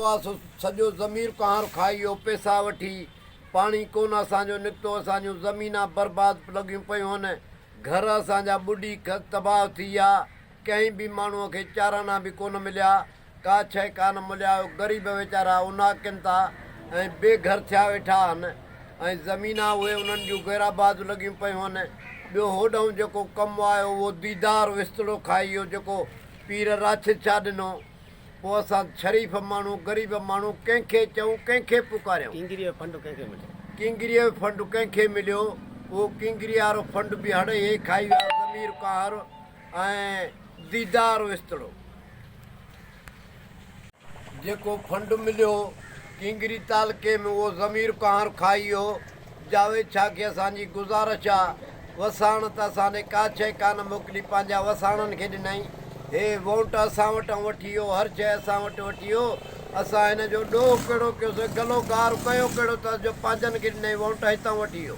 نڪتو آ سو سڄو ضمير ڪهار کائي ويو پئسا وٺي پاڻي ڪونه اسان جو نڪتو اسان جون زمينا برباد لڳيون پيون هن گهر اسان جا ٻڏي تباهه ٿي ويا ڪنهن به ماڻهوء کي چارانا به ڪونه مليا ڪا شيء ڪانه مليا غريب ويچارا اوناڪين ٿا ۽ بي گهر ٿيا ويٺا آهن ۽ زمينا اهي انهن جون غيرآباد لڳيون پيون هن ٻيو هوڏانهن جيڪو ڪم آيو اهو ديدار وستڙو کائي ويو جيڪو پير راشد شاهه ڏنو. پوء اسان شريف ماڻهو، غريب ماڻهو ڪنهن کي چئون، ڪنهن کي پڪاريون؟ ڪينگريء جو فنڊ ڪنهن کي مليو؟ ڪينگريء جو فنڊ ڪنهن کي مليو؟ اهو ڪينگريء وارو فنڊ به هڙئي هي کائي ويا ضمير ڪانهر ۽ ديدار وستڙو. جيڪو فنڊ مليو ڪينگري تعلقي ۾ اهو ضمير ڪانهر کائي ويو. جاويد شاهه کي اسان جي گذارش آ وساڻ ته اسان ڏي ڪا شيء ڪانه موڪلي پنهنجا وساڻن کي ڏنائين. هي وونٽ اسان وٽان وٺي ويو هر شيء اسان وٽ وٺي ويو. اسان هن جو ڏوهه ڪهڙو ڪيوسين گلو گار ڪيو ڪهڙو اٿس جو پنهنجن کي ڏنائين وونٽ هتان وٺي ويو.